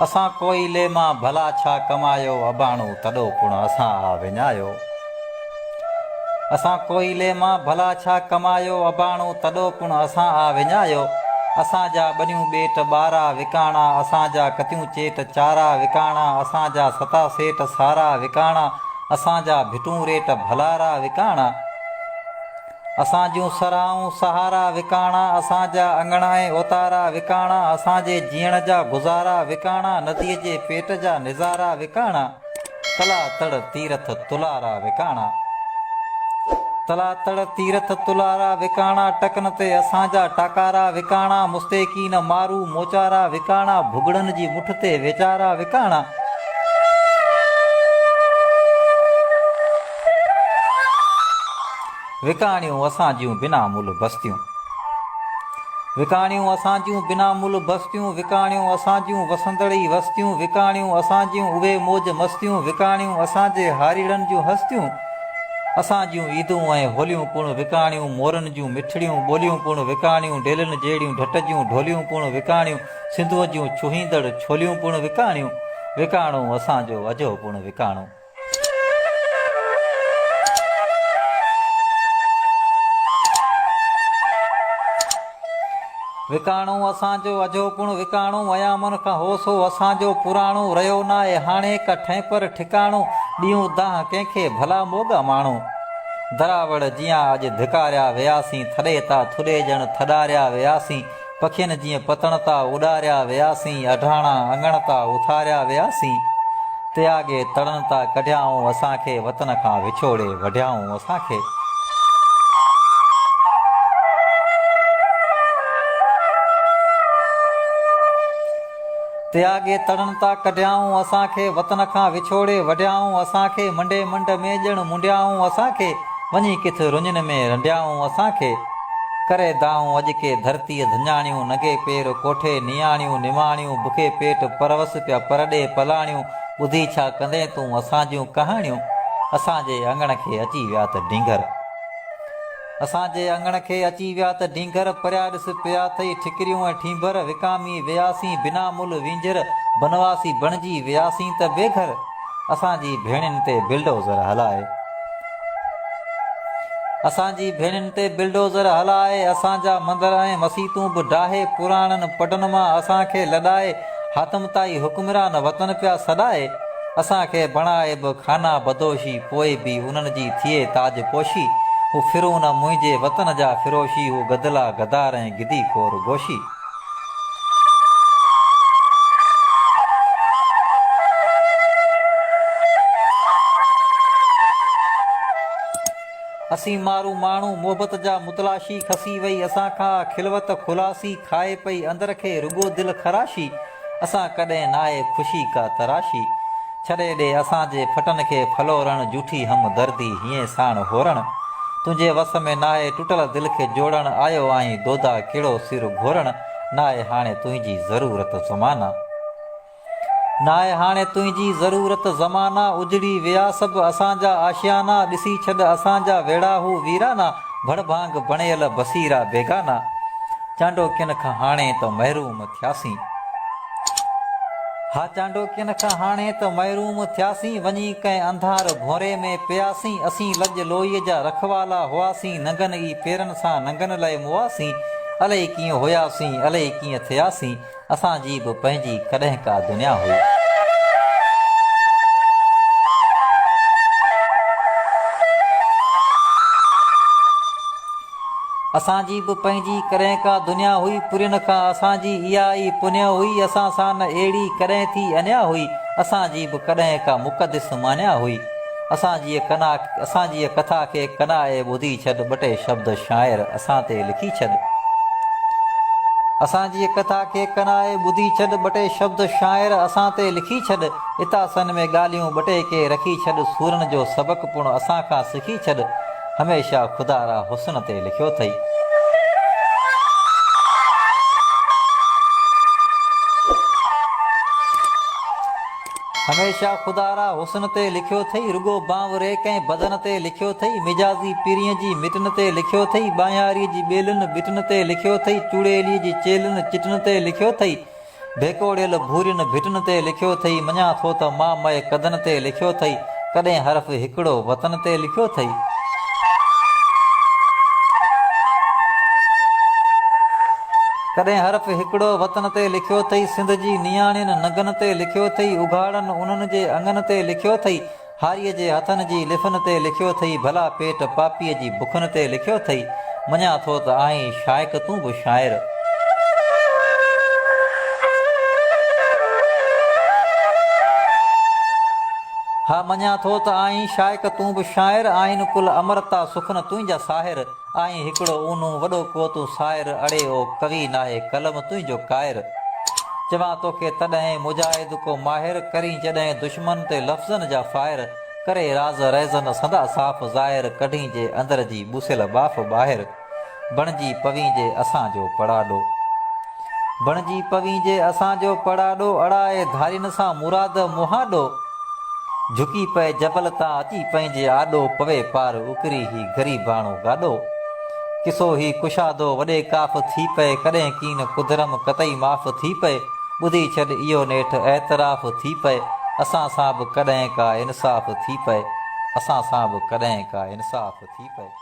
اسان ڪوئلي مان ڀلا ڇا ڪمايو، اباڻو تڏو پڻ اسان آ وڃايو. اسان ڪوئلي مان ڀلا ڇا ڪمايو، اباڻو تڏو پڻ اسان آ وڃايو. اسان جا ٻنيون ٻيٽ ٻارا وڪاڻا، اسان جا ڪتيون چيٽ چارا وڪاڻا، اسان جا ستا سيٽ سارا وڪاڻا، اسان جا ڀٽون ريٽ ڀلارا وڪاڻا. اسان جون سرهائون سهارا وڪاڻا، اسان جا اڱڻ ۽ اوتارا وڪاڻا، اسان جي جيئڻ جا گذارا وڪاڻا، نديء جي پيٽ جا نظارا وڪاڻا، تلا تڙ تيرٿ تلارا وڪاڻا. تلا تڙ تيرٿ تلارا وڪاڻا، ٽڪن تي اسان جا ٽاڪارا وڪاڻا، مستيقين مارو موچارا وڪاڻا، ڀڳڙن جي مٺ تي ويچارا وڪاڻا. وڪاڻيون اسان جون بنا ملهه بستيون. وڪاڻيون اسان جون بنا ملهه بستيون، وڪاڻيون اسان جون وسندڙ ئي وستيون، وڪاڻيون اسان جون اهي موج مستيون، وڪاڻيون اسان جي هاريڙن جون هستيون، اسان جون عيدون ۽ هوليون پڻ وڪاڻيون، مورن جون مٺڙيون ٻوليون پڻ وڪاڻيون، ڊيلن جهڙيون ڍٽ جون ڍوليون پڻ وڪاڻيون، سنڌوء جون ڇهيندڙ ڇوليون پڻ وڪاڻيون، وڪاڻو اسان جو اجهو پڻ وڪاڻو. وڪاڻو اسان جو اجهو پڻ وڪاڻو ايامن کان هو سو اسان جو پراڻو رهيو ناهي هاڻي ڪا ٺهپر ٺڪاڻو ڏيون دانهن ڪنهن کي ڀلا موڳا ماڻهو دراوڙ جيان اڄ ڌڪاريا وياسين ٿڏي تا ٿڏي ڄڻ ٿڏاريا وياسين پکين جيئن پتڻ تا اڏاريا وياسين، اڍاڻا اڱڻ تا اٿاريا وياسين، تياڳي تڙن تا ڪڍيائون اسان کي، وطن کان وڇوڙي وڍيائون اسان کي. تياڳي تڙن تا ڪڍيائون اسان کي، وطن کان وڇوڙي وڍيائون اسان کي، منڊي منڊ ۾ ڄڻ منڊيائون اسان کي، وڃي ڪٿ رڃن ۾ رنڊيائون اسان کي. ڪري دانهون اڄ ڪي ڌرتيء ڌڃاڻيون، ننگي پير ڪوٺي نياڻيون، نماڻيون، بکي پيٽ پروس پيا پرڏي پلاڻيون، ٻڌي ڇا ڪندين تون اسان جون ڪهاڻيون، اسان جي اڱڻ کي اچي ويا ته ڊينگهر. اسان جي اڱڻ کي اچي ويا ته ڊينگهر، پريا ڏس پيا ٿئي ٺڪريون ۽ ٺينڀر، وڪامي وياسين بنا ملهه وينجهر، بنواسي بڻجي وياسين ته بي گهر، اسان جي ڀيڻين تي بلڊوزر هلائي. اسان جي ڀيڻين تي بلڊوزر هلائي، اسان جا مندر ۽ مسيتون به ڊاهي، پراڻن پڊن مان اسان کي لڏائي، حاتم طائي حڪمران وطن پيا سڏائي، اسان کي بڻائي به خانه بدوشي، پوء به انهن جي ٿئي تاج پوشي، هو فرعون منهنجي وطن جا فروشي، هو گدلا غدار ۽ گدي خور گوشي. اسين مارو ماڻهو محبت جا متلاشي، کسي وئي اسان کان آ خلوت خلاصي، کائي پئي اندر کي رڳو دل خراشي، اسان ڪڏهن ناهي خوشي ڪا تراشي. ڇڏي ڏي اسان جي ڦٽن کي ڦلورڻ، جوٺي هم دردي هينئين ساڻ هورڻ. تنهنجي وس ۾ ناهي ٽٽل دل کي جوڙڻ، آيو آهين دودا ڪهڙو سر گهورڻ، ناهي هاڻي تنهنجي ضرورت زمانا. ناهي هاڻي تنهنجي ضرورت زمانا، اجڙي ويا سڀ اسان جا آشيانا، ڏسي ڇڏ اسان جا ويڙها هو ويرانا، ڀڙڀانگ بڻيل بصيرا بيگانا. چانڊوڪين کان هاڻي ته محروم ٿياسين. ها چانڊوڪين کان هاڻي ته محروم ٿياسين، وڃي ڪنهن انڌار ڀونري ۾ پياسين، اسين لڄ لوئيء جا رکوالا هئاسين، ننگن ئي پيرن سان ننگن لئه موئاسين، الئي ڪيئن هياسين، الئي ڪيئن ٿياسين، اسان جي به پنهنجي ڪڏهن ڪا دنيا هئي. اسان جي به پنهنجي ڪڏهن ڪا دنيا هئي، پرين کان اسان جي اها ئي پنيا هئي، اسان سان نه اهڙي ڪڏهن ٿي انيا هئي، اسان جي به ڪڏهن ڪا مقدس مانيا هئي. اسان جيء ڪنا اسان جيء ڪٿا کي ڪنائي ٻڌي ڇڏ، ٻه ٽي شبد شاعر اسان تي لکي ڇڏ. اسان جيء ڪٿا کي ڪنائي ٻڌي ڇڏ، ٻه ٽي شبد شاعر اسان تي لکي ڇڏ. اتاسن ۾ ڳالهيون ٻه ٽي ڪي رکي ڇڏ، سورن جو سبق پڻ اسان کان سکي ڇڏ. هميشه خدا را حسن تي لکيو ٿئي. هميشه خدا را حسن تي لکيو ٿئي، رڳو بانوري ڪنهن بدن تي لکيو ٿئي، مجازي پرينء جي مٽن تي لکيو ٿئي، ٻانهياريء جي ٻيلن ٻٽن تي لکيو ٿئي، چوڙيليء جي چيلن چٽن تي لکيو ٿئي. ڀيڪوڙيل ڀورين ڀٽن تي لکيو ٿئي مڃان ٿو ته مان مئي قدن تي لکيو ٿئي ڪڏهن حرف هڪڙو وطن تي لکيو ٿئي. ڪڏهن حرف هڪڙو وطن تي لکيو ٿئي سنڌ جي نياڻين ننگن تي لکيو ٿئي اگهاڙن انهن جي اڱن تي لکيو ٿئي هاريء جي هٿن جي لڦن تي لکيو ٿئي ڀلا پيٽ پاپيء جي بکن تي لکيو ٿئي مڃان ٿو ته آهين شائق تون به شاعر. ها مڃان ٿو ته آهين شائق تون به شاعر آهن ڪل امرتا سخن تنهنجا ساحر آهين هڪڙو اونهون وڏو ڪو تون سائر اڙي او ڪوي ناهي قلم تنهنجو ڪائر. چوان توکي تڏهن مجاهد ڪو ماهر ڪرين جڏهن دشمن تي لفظن جا فائر ڪري راز رهزن سندا صاف ظاهر ڪڍين جي اندر جي ٻوسيل ٻاڦ ٻاهر بڻجي پوين جي اسان جو پڙاڏو بڻجي پوين جي اسان جو پڙاڏو اڙائي ڌارين سان مراد مهاڏو جهڪي پئي جبل تان اچي پنهنجي آڏو پوي پار اڪري هي غريباڻو گاڏو قصو هي ڪشادو وڏي ڪاف ٿي پئي ڪڏهن ڪين ڪڌرم قطعي معاف ٿي پئي ٻڌي ڇڏ اهو نيٺ اعتراف ٿي پئي اسان سان به ڪڏهن ڪا انصاف ٿي پئي اسان سان به ڪڏهن ڪا انصاف ٿي پئي.